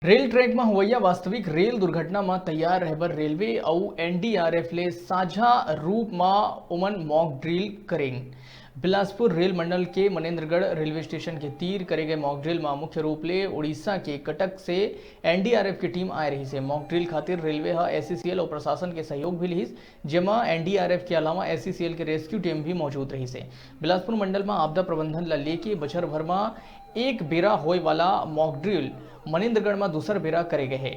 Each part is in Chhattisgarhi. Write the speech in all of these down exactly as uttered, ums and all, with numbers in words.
रेल ट्रैक म होवइया वास्तविक रेल दुर्घटना म तैयार रहे बर रेलवे अउ एनडीआरएफ ले साझा रूप म ओमन मॉक ड्रिल करेन। बिलासपुर रेल मंडल के मनेंद्रगढ़ रेलवे स्टेशन के तीर करे गए मॉक ड्रिल म मुख्य रूप ले उड़ीसा के कटक से एनडीआरएफ की टीम आए रहिस हे। मॉक ड्रिल खातिर रेलवे ह एसईसीएल अउ प्रशासन के सहयोग भी लिहिस, जेमा एनडीआरएफ के अलावा एसईसीएल के रेस्क्यू टीम भी मौजूद रहिस हे। बिलासपुर मंडल म आपदा प्रबंधन ल लेके बछर भर म एक बेरा होए वाला मॉक ड्रिल मनेंद्रगढ़ म दूसर बेरा करे गए हे।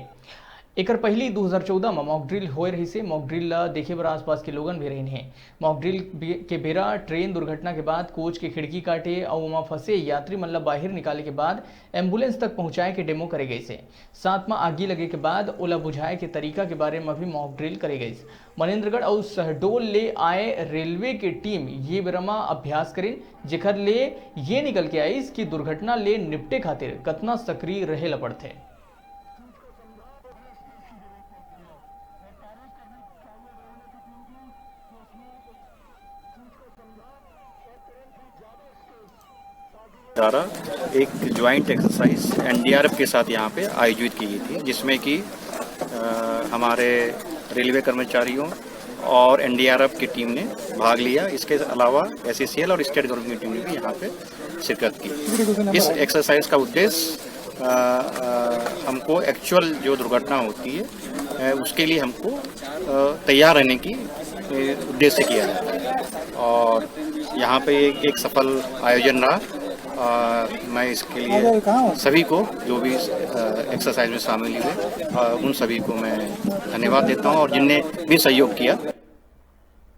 एकर पहिली दू हज़ार चौदह म मॉक ड्रिल होए रहिस हे। मॉक ड्रिल ल देखे बर आसपास के लोगन भी रहिन हे। मॉक ड्रिल बे-, के बेरा ट्रेन दुर्घटना के बाद कोच के खिड़की काटे अउ ओमा फंसे यात्री मन ल बाहिर निकाले के बाद एम्बुलेंस तक पहुंचाए के डेमो करे गइस हे। साथ म आगी लगे के बाद ओला बुझाए के तरीका के बारे म भी मॉक ड्रिल करे गइस। मनेंद्रगढ़ अउ शहडोल ले आए रेलवे के टीम ये बेरा म अभ्यास करिन, जेकर ले ये निकल के आइस कि दुर्घटना ले निपटे खातिर कतना सक्रिय रहे ल पड़थे। द्वारा एक ज्वाइंट एक्सरसाइज एनडीआरएफ के साथ यहाँ पे आयोजित की गई थी, जिसमें कि अ, हमारे रेलवे कर्मचारियों और एनडीआरएफ की टीम ने भाग लिया। इसके अलावा एसईसीएल और स्टेट गवर्नमेंट की टीम ने भी यहाँ पे शिरकत की। इस एक्सरसाइज का उद्देश्य अ, अ, हमको एक्चुअल जो दुर्घटना होती है, अ, उसके लिए हमको अ, तैयार रहने की अ, उद्देश्य किया जाता है। और यहाँ पे एक, एक सफल आयोजन रहा। अ, मैं इसके लिए सभी को, जो भी इस, अ, एक्सरसाइज में शामिल हुए, अ, उन सभी को मैं धन्यवाद देता हूँ और जिनने भी सहयोग किया।